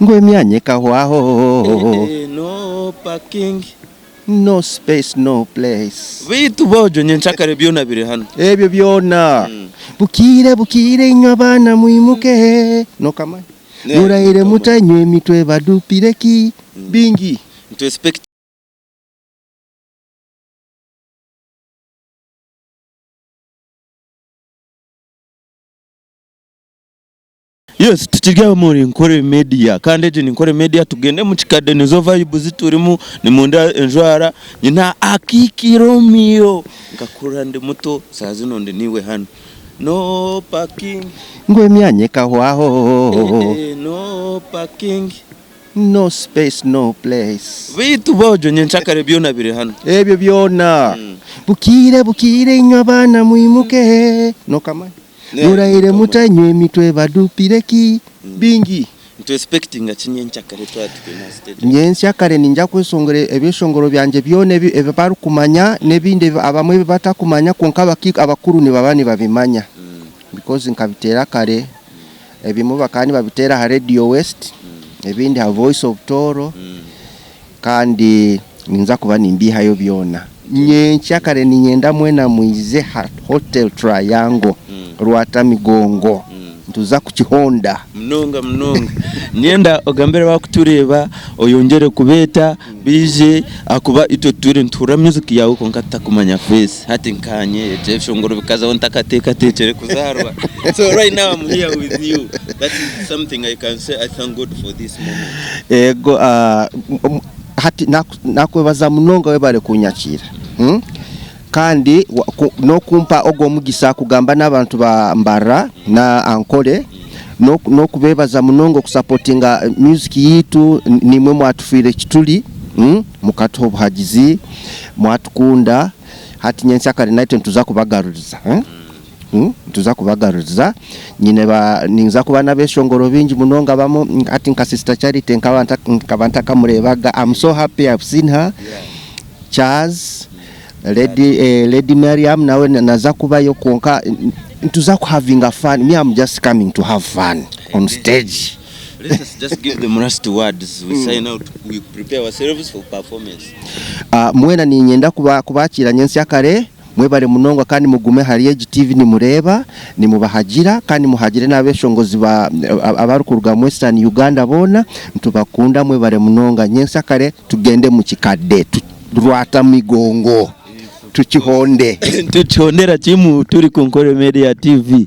Ngu emyanya ekahwaho. No parking. No space no place. Beitu boojo nyenkyakare byona biri hanu. Ebyo byona. Bukiire bukiire inywe abaana mwimuke. Nokamanya. Murahire mutanywa emitwe badupire ki? Bingi. Nitu expect. Yes tukiri aha omuri Nkore media kandi egi ni Nkore media tugende omu kikadde nizo vibe ziturimu nimunda enjwara nyine Akiiki Romeo nkakura ndi muto saaha zinu ndi naiwe hanu no parking. Ngu emyanya ekahwaho. No parking. No space no place. Beitu boojo nyenkyakare byona biri hanu. Ebyo byona. Bukiire bukiire inywe abaana mwimuke. Nokamanya. Murahire mutanywa emitwe badupire ki? Bingi. Nitu expectinga ki nyenkyakare twaba turi aha stage? Nyensyakare ninja kweshongora ebyeshongoro byangye byona ebi ebi barikumanya n'ebindi ebi abamwe ebi batakumanya kwonka abaki abakuru nibaba nibabimanya because nkabiteera kare, ebimwe bakaba nibabiteera aha Radio West, ebindi aha Voice of Tooro kandi ninza kuba nimbiihayo byona. Nyenkyakare niinyenda mwena mwije ha Hotel Triangle, Rwatamigongo, nituza kukihonda. Munonga munonga. Niinyenda ogambire abarikutureeba oyongyere kubeeta baije ahakuba itwe tutwire nituhurira music yaawe kwonka tutakumanya face. Hati nkaanye ebyeshongoro bikazaho ntakateekateekire kuzaarwa. So right now I'm here with you. That is something I can say I thank God for this moment. Eego, hati Nakwebaza munonga webare kunyakiira kandi nokumpa ogwo omugisa kugamba nabantu ba Mbarara na Ankole nokubebaza munonga okusapotinga music yitu nimwe mwatufwire ekituri mukatuha obuhagizi mwatukunda hati nyensyakare naitwe nituza kubagaruriza. Nituza kubagaruriza. Nyine ba ninza kuba n'abeshongoro baingi munonga abamwe hati nka Sister Charity nkaba nta nkaba ntakamureebaga I'm so happy I've seen her. Charles, Lady eh, Lady Mariam nawe naza kubayo kwonka nituza kuhavinga fun. Me I'm just coming to have fun on stage. Let us just give them last words. We sign out. We prepare ourselves for performance. Ah, mwena niinyenda kuba kubakiira nyensyakare. Mwebare munonga kandi mugume ahari egi TV nimureeba, nimubahagira kandi muhagire n'abeshongozi ba abarikuruga mu Western Uganda boona. Nitubakunda mwebare munonga. Nyensyakare tugyende mu kikadde Rwatamigongo tukihonde. Nitukihondera kimwe turi ku Nkore Media TV.